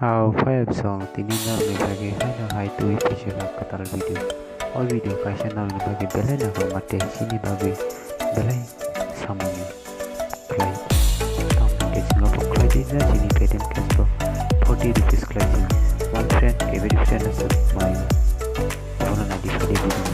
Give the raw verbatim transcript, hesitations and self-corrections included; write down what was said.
Au phai bwsong tini norokni bagwi haino hai twi phisika kwtal video. O video kaisa norokni bagwi belai nangkukma tei chini bagwi belai samungni khlai. Tamo tei chwngno bo khlai di na chini Paytm Cash bo forty rupees khlai di. One friend, every friend is my. Abono nai di phai di video.